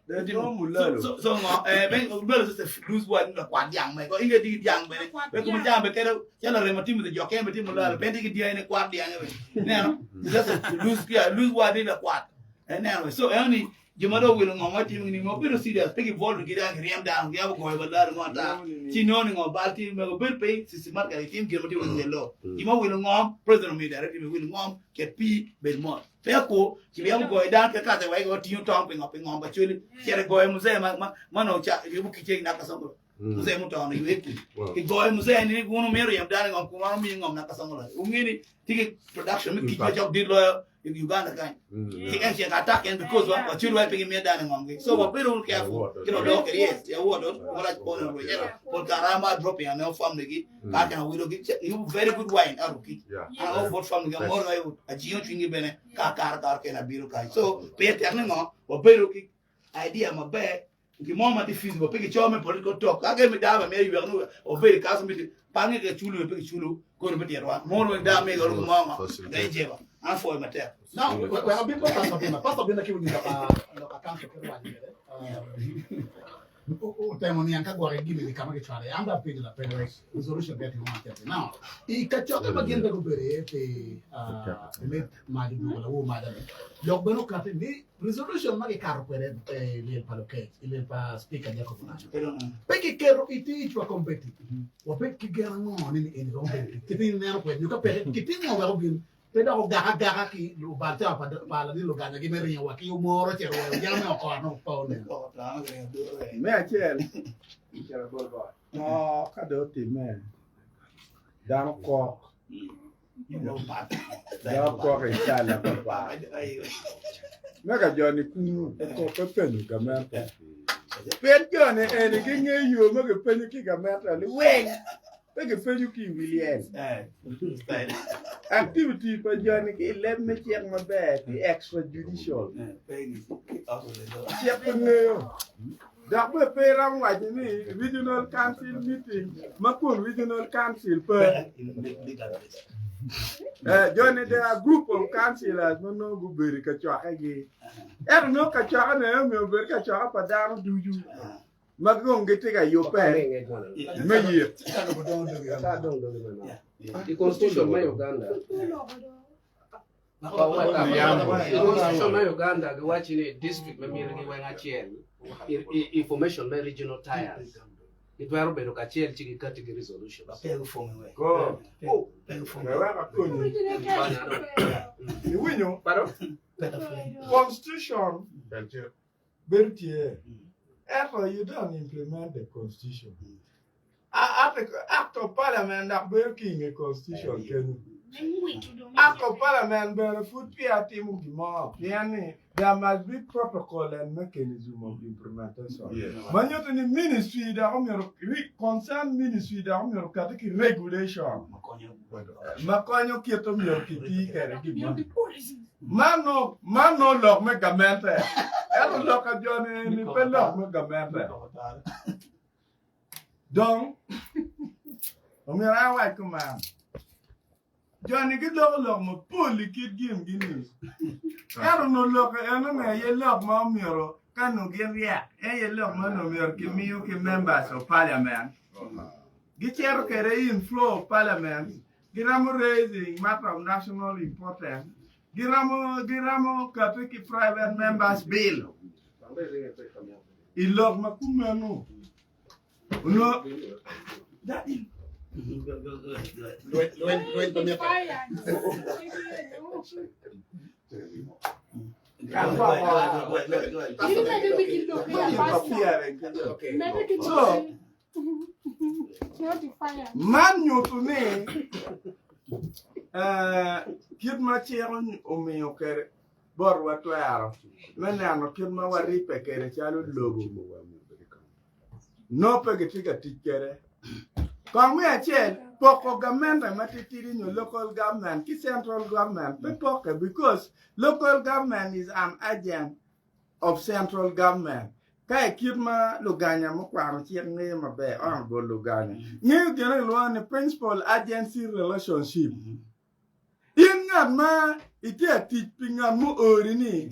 So so ngo eh ben belo se lose word la kwat yang me. Ko inge di yang bene. Be kuma jam be kero chalo remo timu de jokem be timu lalo ben di dia ne kwat yang be. Neno. Just lose yeah lose word la kwat. Eh neno. So eh ni joma do wilo ngo ma timu ni ngo bedo serious pe ki vol gi dang riem dang gi abo goyo balalo ngo ta. Ci no ni ngo bal ti me go bel pe systematically tim gir ma timu ni lo. Gima wilo ngo president mi directive wilo ngo ket pi bed mot. Pe ku kiryemo goyo dano ke kate wai go tingo tong pingo pingo ba chuli cere goyo muzee ma ma ma no cha yubu kiche na kasongo muzee mutono yueki ki goyo muzee ni uno mero yem dano ngom kuma mi ngom na kasongo ungini tiki production mi kiche chok di loyo in Uganda kan ki en che attack en because wa chuli wai pingi mi dano ngom gi so wa bedo careful kino do ke yes ya wo do wala kono ro yero pol karama drop ya no family gi ka kana wilo gi you very good wine aruki An o bot family ga moro ayo ajiyo cwingi bene ka kar kar kena biro kai. So pe tek ni ngo wabedo ki idea maber ki mo ma tye feasible pe ki co me political talk ka ke mi dama me ywek no obedo kaso mi pange ke chulu pe ki chulu kono pe tierwa moro da me go mo ngo ga jeba an fo matek. Now, we have been pastor bina pastor bina ki winyo ka ka kanso ke rwani kede. Otemo niang ka gwoke gini ni kama gicwalo iye. An dong apenjo lapeny wek resolution pe atimo matek. Now, i kacokke ma gin pe gubedo iye pi late mac odwogo lawor maca ni, lok bene okati ni resolution ma gikato kwede i lyel pa lukec, i lyel pa Speaker Jacob Oulanyah pe kiketo i tic wa kombeddi. Wabed ki gen ango ni eni romo bedo tic kit ma in ineno kwede nyo ka peke kitimo wek obin Pe dok ogak agaka ki obal cawa pa ladit Luganda-gi me ringo wa ki omoro ocito wa i yam me okoro nongo pe oneno. Me acel, cito bot God. To ka dong otimme, dano kok. Dano kok i calla pa par. Me ka jo-ni kunu kok pe penyo gamente. Pien jo-ni eni gingeyo yo ma gipenyo ki gamente liweng. Pe gipenyo ki i wi lyel. Activity pa jo-ni ki i leb me cik maber tye extrajudicial. Cik pe ngeyo. Dok bene pe iromo waco ni regional council meeting ma kun regional council pe. Eh, joni they are group of councillors ma nongo gubedo i kacokkegi. Ento nongo kacokke ne omyero obed kacokke pa dano ducu ma dong gitye ka yubbe me yik. I constitution me Uganda, I constitution me Uganda giwaci ni district me mitigi weng acel i formation me regional tiers gitwero bedo kacel ci gikati ki resolutions. Go. Wek akonyi. Iwinyo? Constitution bedo tye ento you don't implement the constitution. Act of Parliament dok bedo ki i nge Constitution kenyo. Act of Parliament bene pud peya timo gin mo pien ni there must be protocol and mechanism of implementation. Ma nyuto ni ministry dok omyero concern ministry dok omyero okati ki regulation ma konyo kit omyero kiti kwede gin moni. Man nongo lok me gamente ento lok pa jo-ni ni pe lok me gamente. Dong, omyero an awac kuman, jo-ni giloko lok mapol i kit gingi-ni, ento onongo lok enoni aye lok ma omyero ka nongo gin ryek, en aye lok ma onongo myero kimiyo ki members of parliament, gicito kwede in floor of parliament, giromo raising matter of national importance, giromo giromo kati ki private members bill i lok ma kumeno. Onongo Man nyuto ni kit ma cik omiyo kwede botwa twero me neno kit ma waribbe kwede calo lobo nongo pe gitye ka tic kwede. Kong me acel, poko gamente matitidi nyo local government ki central government pe pokke because local government is an agent of central government. Ka i kit ma luganya mukwano cik ngeyo maber, honorable luganya, ngeyo gin ma kilwongo ni principal agency relationship. In ngat ma itye ka tic pi ngat muori ni,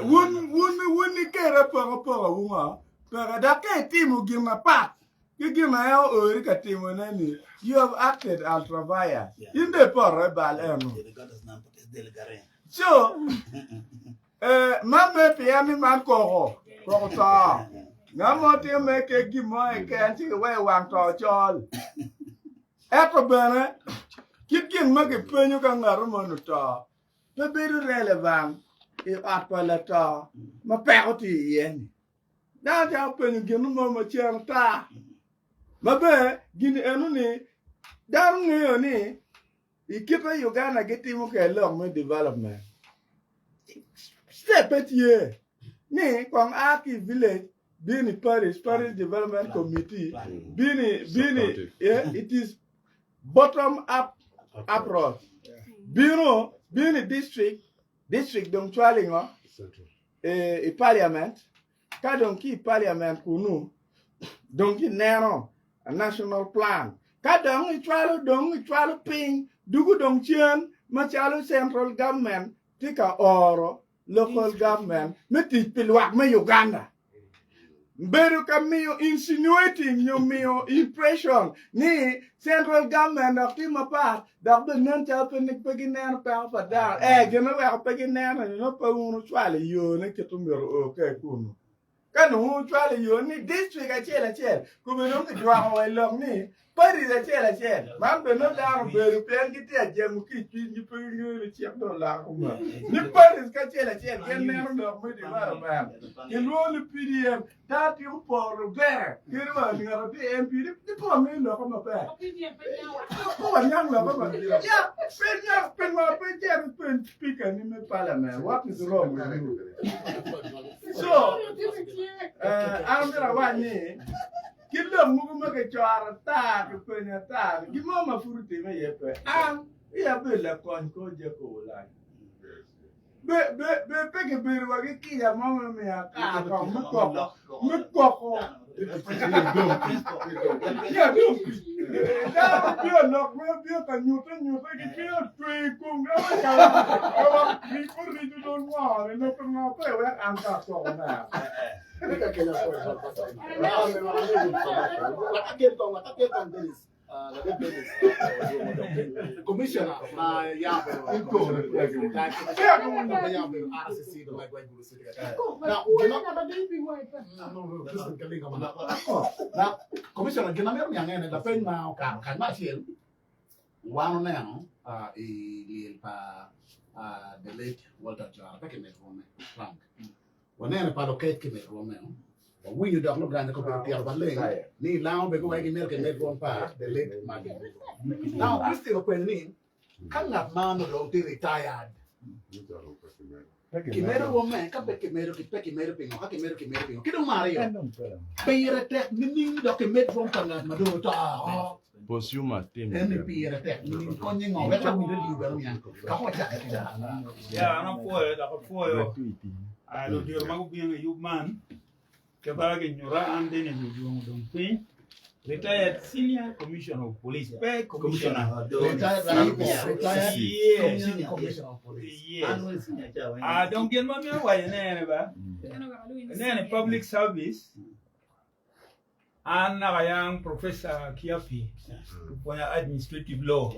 wun wun wun ikete apokapoka wu ngo? Peke. Dok ka itimo gin mapat ki gin ma en oori ka timone ni, you have acted ultra vires. In dong ipoto i bal eno. So, eh, man me pien ni man koko, koko to. Ngat mo timo me kek gin mo keken ci kiweyo wang to col. Ento bene, kit gin ma kipenyo ka ngat moni oto pe bedo relevant i ot pa lato ma peko tye iye-ni. Dano cako penyo gin mo ma cen ata ma bene gin enoni dano ngeyo ni i kit ma Uganda gitimo kwede lok me development step pe tye ni kong a ki i village bino i parish, parish development committee bino i bino i yeah, it is bottom up approach bino bino i district district dong cwalo i ngo eh, i parliament ka dong ki i parliament kunu dong kineno a national plan ka dong icwalo dong icwalo piny dugu dong cen macalo central government tye ka oro local government me tic pi lwak me Uganda. Bedo ka miyo insinuating nyo miyo impression ni central government dok tye mapat dok bene nen calo pe pe gineno peko pa dano. Eh, gin ma weko pe gineno ni nongo pe wun wucwalo i yo ne kit omyero oo kwede kunu. Ka nongo wucwalo i yo ni district acel acel kome dong kidwoko wa i lok ni. Paris acel acel man bene nongo dano obedo pien gitye ka jemo ki i cwinygi pe gingeyo ni cik dong oloko kuman. Ni Paris ki acel acel gin neno lok me development kilwongo ni PDM ta tiko poro ber kadi wa ngat tye MP ni pe wangeyo lokke maber. Pe waniang lokke maber. Ya pe niang pingo pe icito ipenj speaker ni me parliament what is wrong with you. So an myero awac ni Ki lok mogo ma kicoro ata, kipenyo ata ni, 'Gin mo ma pud otimme iye pe. An iya abedo lakony kor Jacob Oulanya. Be, be, be pe kibedo wa ki kica mo me miya kare kong me koko, me koko. Ya dong pi. Dano bino lok me bino ka nyute nyute ki cwinyo otwe i kom ga ma calo ka wa rico dong ngo ni lok ngo pe wek an ka akoko na. Commissioner ma ya obedo commissioner ma ya obedo RCC do like Gulu City. Now, now, Commissioner gin amito niang ene lapeny ma okato kany ma acel wan oneno i lyel pa the late Walter Ojara pe kimedo rwome rank Waneno i palo kec ki mit rwom meno. Wawinyo dok Luganda kobedo tito maleng ni lango bene guweko gimito kimed rwom pa the late Martin Luther. Now Christine openyo ni ka ngat man odong tye retired kimedo rwomme ka pe kimedo pe kimedo pingo ka kimedo kimedo pingo ki dong mar aryo pire tek nining dok kimed rwom pa ngat ma dong oto oko Posthumous tim. En ni pire tek nining konye ngo wek lawiny radio bene oniang ka wacake ki Ya, an apwoyo dok apwoyo ludito ma gubino i yub man ke ba ginyuta an Dennis Ojwang odong piny retired senior commissioner of police pe commissioner Retired, retired Yes. Senior Commissioner of Police. Yes. Ah, dong gin ma myero waco ne ene ba ne ni public service An naka yang Professor Kiapi opwonya administrative law.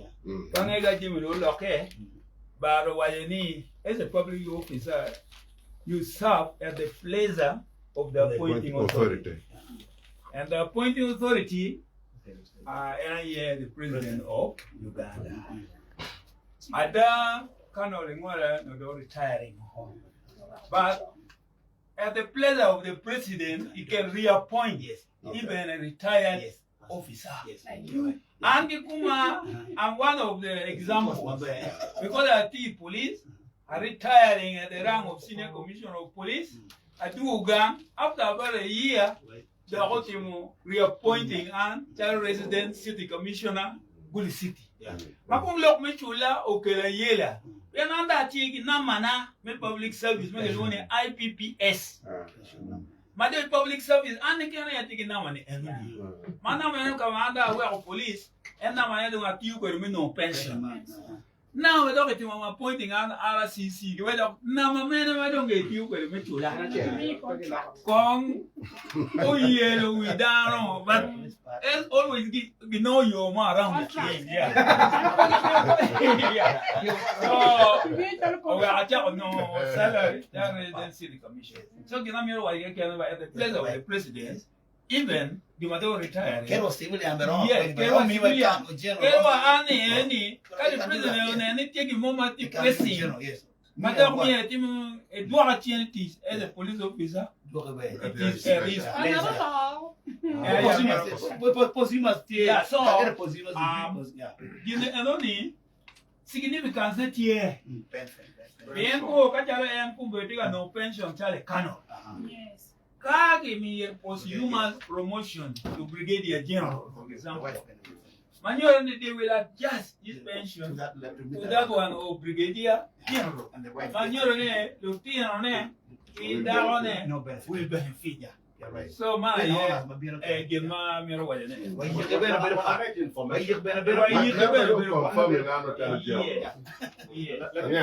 Bange ka jami dong olokke, bar owaco ni as a public officer you serve at the pleasure of the appointing authority. And the appointing authority uh, en aye the president of Uganda. Ada Colonel Ingwara no dong retiring. But At the pleasure of the president, he can reappoint even a retired officer. An ki kuma, I'm one of the examples because I teach police, I retiring at the rank of senior commissioner of police, adwogo gang after about a year, dok otimo reappointing an calo resident city commissioner Gulu City. Ma kong lok me cula okelo ayela pien an dong atye ki nambana me public service ma kilwongo ni IPPS. Ma dong i public service an keken aye atye ki namba ni enoni. Ma namba eno ka ma an dong aweko police en namba ne dong atiyo kwede me nongo pension. Now dok itimo ma appointing an RCC ki wek dok namba mene ma dong etiyo kwede me cula kong oyelo wi dano but en always ginongo yo mo around the game yeah yeah so oweko acako nongo salary calo resident city commission so gin amyero waco keken at the place of the president Even jo ma dong retire Kero civilian bene romo Yes, pwony kero bene. Omiwa civilian. tam general. Kero wa an ni en ni ka the president oneno ni tye gin mo ma tye It can be pressing general, yes. ma dok miyo etimo edwoko cen i tic as a police officer Dwoke ber. it is a risk. Posthumous tye. Yeah, so, Kakere posthumous. um, Yeah. Gin eno ni significance ne tye Pension. pien ko ka calo en kumbe tye ka nongo pension calo i Kano. Ka gimiye posthumous promotion to brigadier general, for example, ma nyuto ni they will adjust his pension to that one of brigadier general, ma nyuto ni lutinone ki dakone will benefit. So man aye gin ma amito waco ne. Wayike bene bedo pat. Wayik bene bedo pat. Wayike bene bedo pat. Yeah.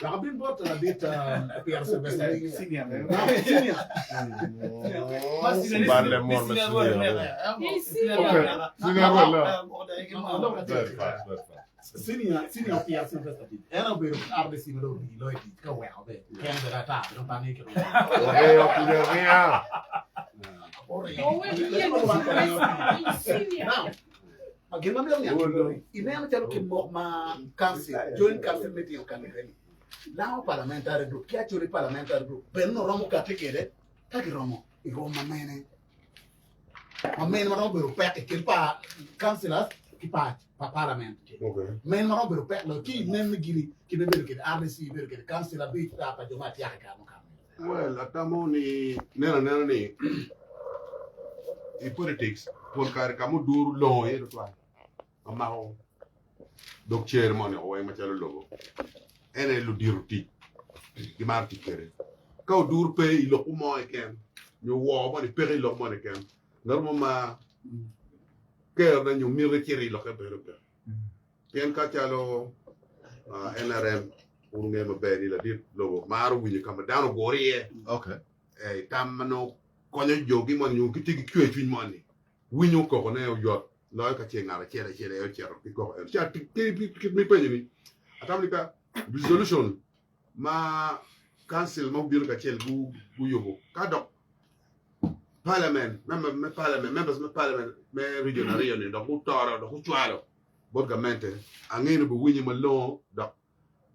Wek abin bot ladit Pierre Sylvester. Senior. Senior. Balle mon ma senior. Okay. Senior wala. Very fast, very fast. Senior, senior Pierre Sylvester. En obedo RDC ma dong rii loyo tic ka oweko be. Ken bene ata, dong pe angeyo kit ma Oringo piny aringa. Now, gin ma mito niang ki boti, ineno calo kit mok ma council, joint council meeting okati kwede ni, Lango parliamentary group ki Acholi parliamentary group bene onongo romo kati kwede ka giromo i rwom ma mene ma mene ma romo bedo pek i kin pa councillors ki pa pa parliament mene ma romo bedo pek loyo ki inen ni gini kit ma ibedo kwede RDC ibedo kwede councillor abic pa jo me atyaka i kare mukato. Well, atamo ni neno anena ni i politics pol kare ka ma oduru longo iye tutwal ma mako dog cer moni o weng macalo lobo en aye ludito tic gimaro tic kwede. Ka odur pe i lokwu mo keken nyo woo moni peke i lok moni keken ngat mo ma kerone nyo miti cito i lokke bedo peke. Pien ka calo NRM wun wungeyo maber ni ladit lobo maro winyo ka ma dano ogure iye i tam ma nongo konyo jogi moni nyo gitye ki cwer cwiny moni winyo kokone oyot loyo ka ce ngat acel acel aye ocito ki koko eno. Ca kit ma ipenyo ni atamo ni ka resolution ma council ma obino kacel guyubo ka dok parliament member me parliament members me parliament me region aryo ni dok gutoro dok gucwalo bot gamente angeyo ni obiwinyo malongo dok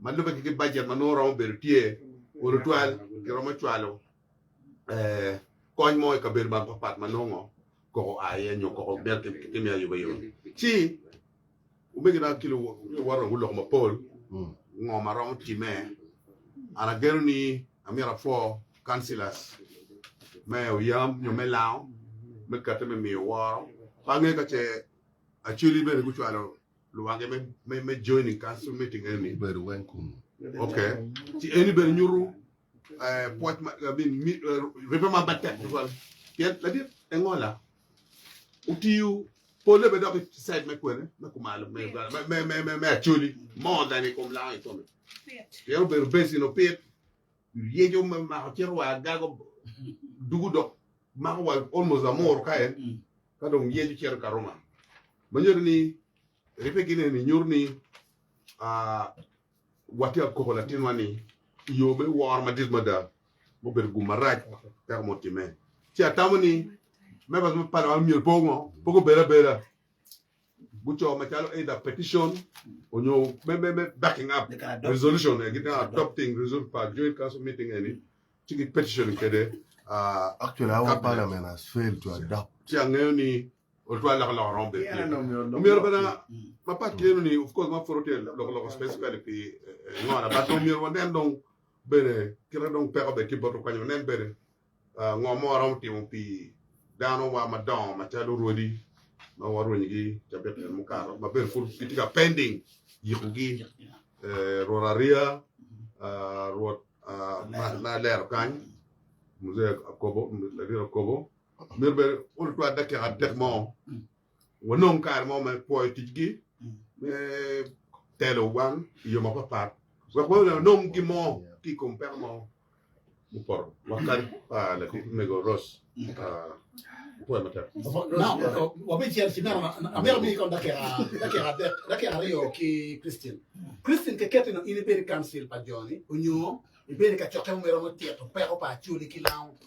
ma lube ki budget ma nongo romo bedo tye olo twal giromo cwalo eh, kony mo i kabedo mapat ma nongo koko oa iye nyo koko mito ki ayuba ayuba ci omegina ki luwota guloko mapol ngo ma romo time an ageno ni amyero apwo councillors me oyam nyo me lango me kate me miyo woro pe angeyo ka ce Acholi bene gucwalo luwange me, me, me joining council meeting eni. Bedo weng kunu. Okay. Ci eni bene nyuto eh, pwoc ma, I mean, mi, eh, ribbe ma matek tutwal. Pien ladit engola otiyo pole be dok i side me kwene me kumalo me Uganda me, me, me, me Acholi more than i kom lango i kome. Pien obedo basin opit yeco me mako cito wa agago dugu dok mako wa almost amuru ka en ka dong yeco cito Karuma. Ma nyuto ni ribbe gin eni nyuto ni ah, watye ka koko latinwa ni i yo me woro madit mada mubedo gum marac peko mo otimme. Ci atamo ni members me parliament myero pe ongo pe gubed abeda guco macalo either petition onyo me, me, me backing up resolution eh, gitye adopting resolution pa joint council meeting eni ci gi petition kede uh, Actually, our cabinet. parliament has failed to adopt. Ci angeyo ni otwal loko loko romo bedo tye. Omyero bene mapat ki eno ni of course ma pud tye loko loko specifically pi ngola but omyero wanen dong bene kite dong peko bene tye bot kwanyo wanen bene ngo ma waromo timo pi dano wa madongo macalo rwodi ma warwenyogi cabit en mukato ma bene pud gitye ka pending yikogi Rwot Aria Rwot ma alero kany Mzee Akobo ladit Akobo myero bene olo twal dakika adek mo wanong kare mo me pwoyo ticgi me telo wan i yo mapapat wek wanong gin mo ki i kom peko mo mupoto wa kadi pa ladit mego Rose pwoyo matek. Now, wabicito ci meno amito miyi kong dakika dakika adek dakika aryo ki Christine. Christine keketi no in ibedo i council pa joni onyo ibedo i kacokke mo ma iromo tito peko pa Acholi ki lango.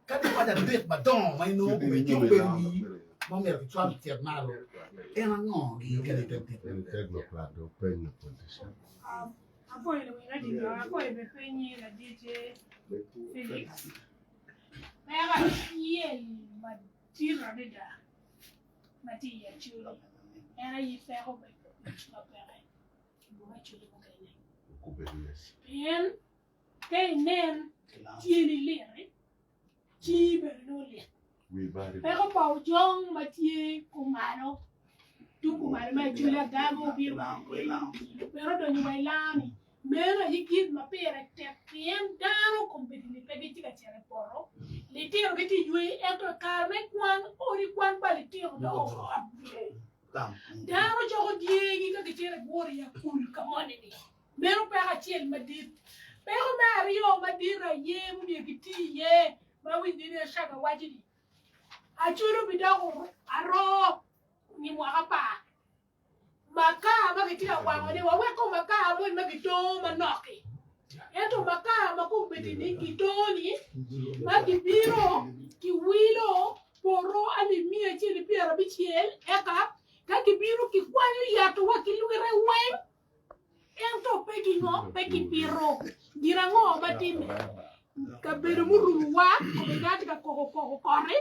Ka dong waco adek madongo ma inongo kome cok bedo wii ma omyero kicwal ocit malo, en ango gi kadi ite tit? En technocrat dong peny na politician. Apwoyo lawiny radio, apwoyo bene penyi ladit Felix. Peko acel madit adada ma tye i Acholi en aye peko me kuc ma peke i boma Acholi mukene. Pien Ka inen tyeni lit-ti, cingi bene nongo lit. Peko pa ojong ma tye kumalo tung kumalo me Acholi Agago obino bene odonyo wa i laa-ni. Meno aye gin ma pire tek pien dano kombeddi-ni pe gitye ka cito i poto, litino gitye i yweyo ento i kare me kwan odi kwan pa litino dok orot. Dano coko dyegi ka gicito i gure i akul ka moni-ni. Meno peko acel madit. Peko me aryo madit aye mumyero kiti iye ma awinyo ni Eshaka waco ni Acholi obidoko aroo nge mwaka apar. Makar ma kitye ka wangone, waweko makar moni ma kitongo manok-ki. Ento makar ma kombeddi-ni kitongo-ni ma kibino kiwilo poto alip miya acel ki pyerabicel eka ka kibino kikwanyo yato wa ki lwite weng ento pe kingo pe kipito. Gin ango ma timme? Kabedo murumowa kombeddi dano tye ka koko koko kot-ti.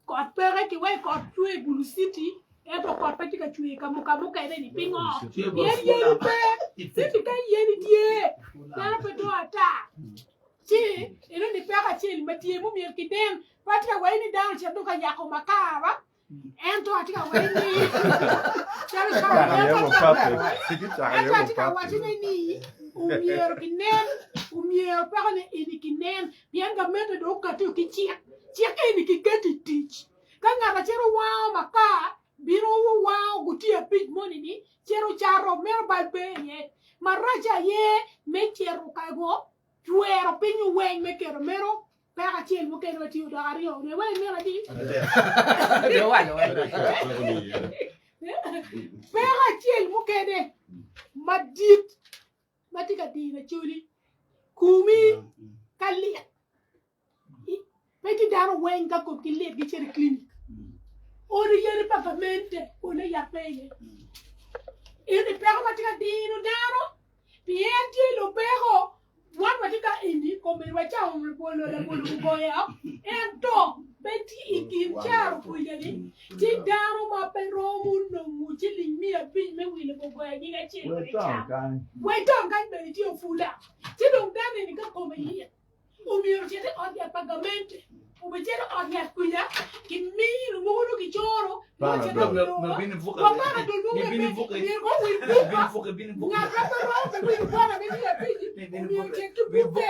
Kot peke kiweko kot cwer i Gulu City ento kot pe tye ka cwer ka mukene ni pingo? Pien yadi pe. City kany yadi tye dano pe to ata. Ci eno ni peko acel ma tye mumyero kinen pe atye ka waci ni dano ocit dong ka yako makar ba ento atye ka waci ni calo ento atye ka wacone ni omyero kinen omyero peko ni eni kinen Pien gamente dong okati ki cik, cik eni kiketo i tic. Ka ngat acel owango makar, bino wango gutiya abic moni-ni, cito cato, meno bal pe iye. Marac aye me cito ka go cwero piny weng me keto meno peko acel mukene ma tye odok aryo nyo iwaco meno adi? Peko acel mukene madit ma tye ka dino Acholi kumi ka lit pe tye dano weng ka komgi lit gicito i klinik odi yadi pa gamente one yat pe iye eni peko ma tye ka dino dano pien tye lupeko Wan watye ka eni komedi wacamo labolo labolo gugoyo ento pe tye i kin caro kwija-ni ci dano ma pe romo nongo ciling 500 me wilo gugoya nyig acel wek ecam. Wa itong kany bene tye opula ci dong dano eni ka kome lit omyero ocit i ot yat pa gamente obicito i ot yat kwija kimiyo mogo nongo kicoro wa panadol mogo bene myero kong owil buk ba ngat ma pe romo pe wilo bwana me 500 omyero ocit ki bukke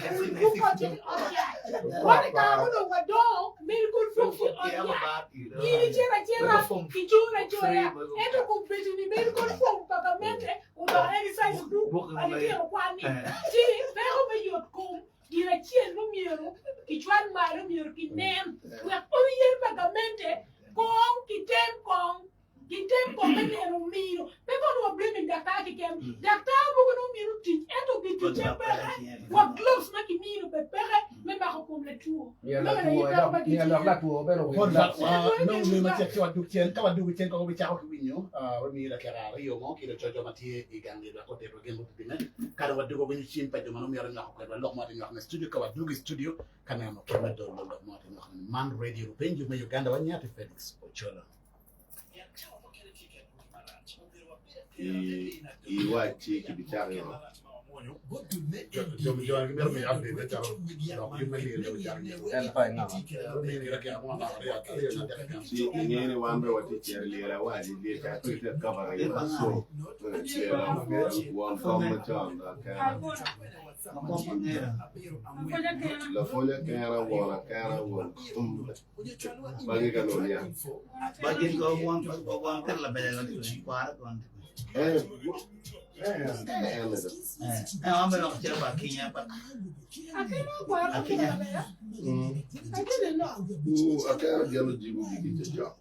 owil bukke ocit i ot yat wan i kare ma onongo wadongo medical folks i ot yat in icito acita kicoro acoya ento kombeddi ni medical form pa gamente odoko exercise book pa litino kwan-ni ci peko me yot kom Gin acel ma myero kicwal malo myero kinen wek odi yen pa gamente kong kitem kong kitem kong me neno mino pe kono wa blaming daktar keken daktar mogo nongo mito tic ento giticce peke wa gloves ma kimino be peke me mako kom latwo Myero meno aye latwo peko ma myero gitye lok latwo bene owil Pol gloves. nongo ngwe macek ci wadug cen ka wadug cen kong wabicako ki winyo wamiyo dakika aryo mo ki lucoco ma tye i gang lyel wek otitwa gin mutime ka dong wadwogo winyo cim pa jo ma nongo myero nywako kwedwa lok mo ati nywako me studio ka wadwogo i studio ka neno kit me dolo lok mo ati nywako man radio Rupenju me Uganda wanyati Felix Ochola. I iwacci kibicako i ngo? Ci inge ni wan be watye cito i lyel awaci lyel ca tye ite covering so won kom macon akena lapwony akena won akena won kom magi ka nongo niang Eh, eh, en Mm. Uh, akena geno jibo gigi cocok.